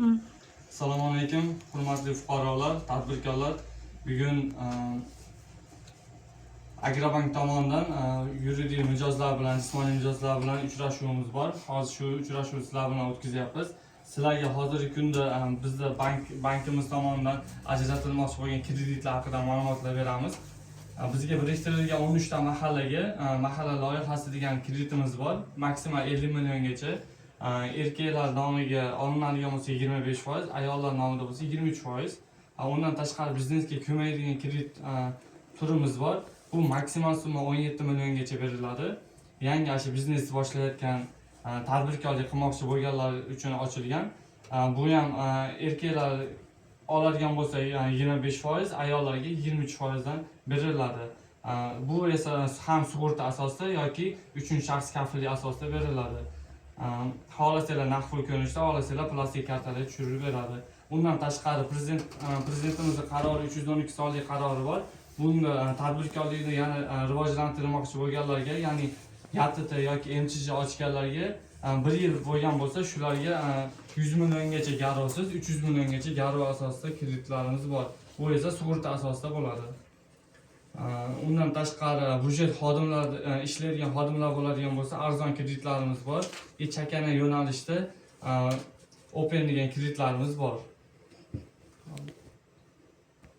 Assalomu alaykum, hurmatli fuqarolar, tadbirkorlar. Bugun Agrobank tomonidan yuridik mijozlar bilan, jismoniy mijozlar bilan uchrashuvimiz bor. Hozir shu uchrashuvni sizlar bilan o'tkazyapmiz. Sizlarga hozirgi kunda bizda bankimiz tomonidan ajratilmoqchi bo'lgan kreditlar haqida ma'lumotlar beramiz. Bizga biriktirilgan 13 ta mahallaga mahalla loyihasi degan kreditimiz bor. Maksimal 50 milliongacha. Erkaklar nomiga olinadigan bo'lsa 25%, ayollar nomida bo'lsa 23%. Undan tashqari biznesga ko'mak degan kredit turimiz bor. Bu maksimal summa 17 milliongacha beriladi. Yangi ana shu biznes boshlayotgan, tadbirkorlik qilmoqchi bo'lganlar uchun ochilgan. Bu ham erkaklar oladigan bo'lsa 25%, ayollarga 23% dan beriladi. Bu esa ham sug'urta asosida yoki uchinchi shaxs kafilligi asosida beriladi. Xohlasanglar naqd pul ko'rinishida, xohlasanglar plastik kartalarga tushirib beradi. Undan tashqari prezidentimizni qarori, 312 sonli qarori bor. Bunda tadbirkorlikni yana rivojlantirmoqchi bo'lganlarga, ya'ni ЯТТ yoki МЧЖ ochganlarga, bir yil bo'lgan bo'lsa, shularga 100 milliongacha garovsiz, 300 milliongacha garov asosida kreditlarimiz bor. Bu esa sug'urta asosida bo'ladi. Undan tashqari byudjet xodimlar, ishlaydigan xodimlar bo'ladigan bo'lsa, arzon kreditlarimiz bor. И chakana yo'nalishda Open degan kreditlarimiz bor.